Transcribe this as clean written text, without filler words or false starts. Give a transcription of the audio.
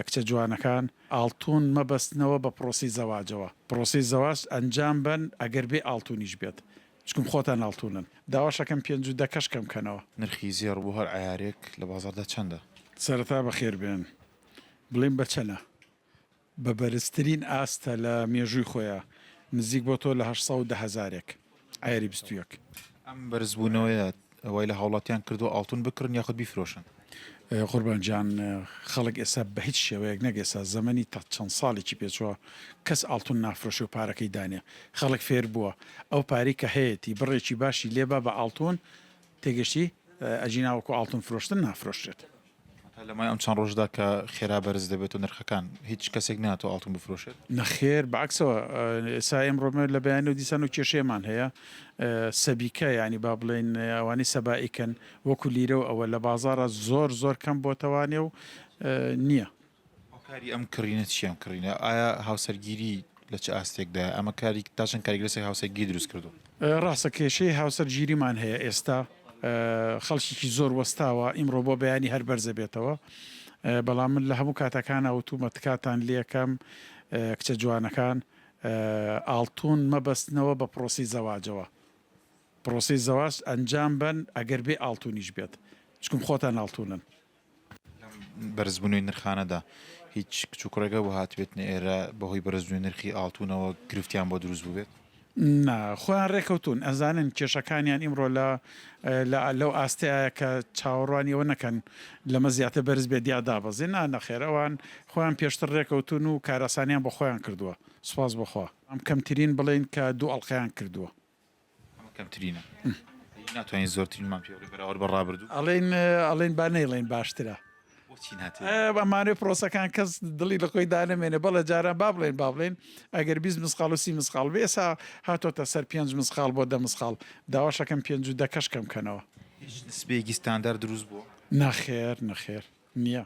کچە جوانەکان ئاڵتون مەبەستنەوە بە پرۆسەی زەواجەوە پرۆسەی زەواج ئەنجام بەن ئەگەر بێ ئاڵتونیش بێت چکم خۆتان ئاڵتونن داواش ئەکەم پێنج و دە کەش کەم کەنەوە. نرخی زێڕ بۆ هەر عەیارێک لە بازاڕدا چەندە؟ سەرەتا بەخێر بێن بڵێم بە چەنە؟ بە بەرزترین ئاستە لە مێژووی خۆیا نزیک بۆتەوە لە 810 هەزارێک عەیاری 21. ئەم بەرزبوونەوەیە وای لە هاوڵاتیان کردووە ئاڵتون بکڕن یاخود بیفرۆشن؟ قوربان گیان خەڵک ئێستا بە هیچ شێوەیەک نەک ئێستا زەمەنی تا چەند ساڵێکی پێچووە کەس ئاڵتون نافرۆشێ و پارەکەی دانێ خەڵک فێر بووە ئەو پارەی کە هەیەتی بڕێکی باشی لێبا بە ئاڵتون تێگەشتی ئەگینا وەکو ئاڵتون فرۆشتن نافرۆشرێت. تا لە ماوەی ئەم چەند ڕۆژەدا کە خێرا بەرز دەبێتەوە نرخەکان هیچ کەسێک ناتەوە ئاڵتون بفرۆشێت؟ نەخێر بەعەکسەوە ئێستا ئێمڕۆ لە بەیانی و دیسان و کێشەیەمان هەیە سەبیکە یانی با بڵێین ئەوانەی سەبائیکەن وەکو لیرە و ئەوە لە بازاڕا زۆر زۆر کەم بۆتەوانێ و نییە. هۆکاری ئەم کڕینە چییە؟ ئەم کڕینە ئایا هاوسەرگیری لە چ ئاستێکدایە؟ ئەمە کاری تا چەند کاریگەری لەسەر هاوسەرگیری دروست کردووە؟ ڕاستە کێشەی هاوسەرگیریمان هەیە ئێستا خەڵکیکی زۆر وەستاوە ئیمڕۆ بۆ بەیانی هەر بەرزەبێتەوە بەڵام من لە هەموو کاتەکانا وتومە تکاتان لێکەم کچە جوانەکان ئاڵتون مەبەستنەوە بە پرۆسەی زەواجەوە پرۆسەی زەواج ئەنجام بەن ئەگەر بێ ئاڵتونیش بێت چکم خۆتان ئاڵتونن. لەم بەرزبوونەوەی نرخانەدا هیچ کچ و کوڕێک هەبوو هاتبێتنە ئێرە بەهۆی بەرزبوونەوەی نرخی ئاڵتونەوە گرفتیان بۆ دروست بووبێت؟ نا خۆیان ڕێکەوتوون ئەزانن کێشەکانیان ئیمڕۆ لە لە لەو ئاستەیایە کە چاوەڕوانی ئەوە نەکەن لەمە زیاتر بەرز بێت یا دابەزێ نا نەخێر ئەوان خۆیان پێشتر ڕێکەوتوون و کارئاسانیان بۆ خۆیان کردووە سوپاس بۆ خوا کەمترین بڵێین کە دوو ئەڵقەیان کردووە. ئەمە کەمترینە ناتوانین زۆرترینمان پێ بڵێی بەراورد بە ڕابردوو؟ ئەڵێین ئەڵێین با نەیڵێین باشترە. بۆچی ناتێ؟ ئەمانەی پرۆسەکان کەس دڵی لە خۆی دانەمێنێ بەڵێ جاران با بڵێین با بڵێین ئەگەر 20 مسقاڵ و 30 مسقاڵ بێ ئێستا هاتۆتە سەر پێنج مسقاڵ بۆ دە مسقاڵ داواش ئەکەم پێنج و دە کەش کەم کەنەوە. هیچ نسبەیەکی ستاندار دروست بووە؟ نەخێر نەخێر نییە.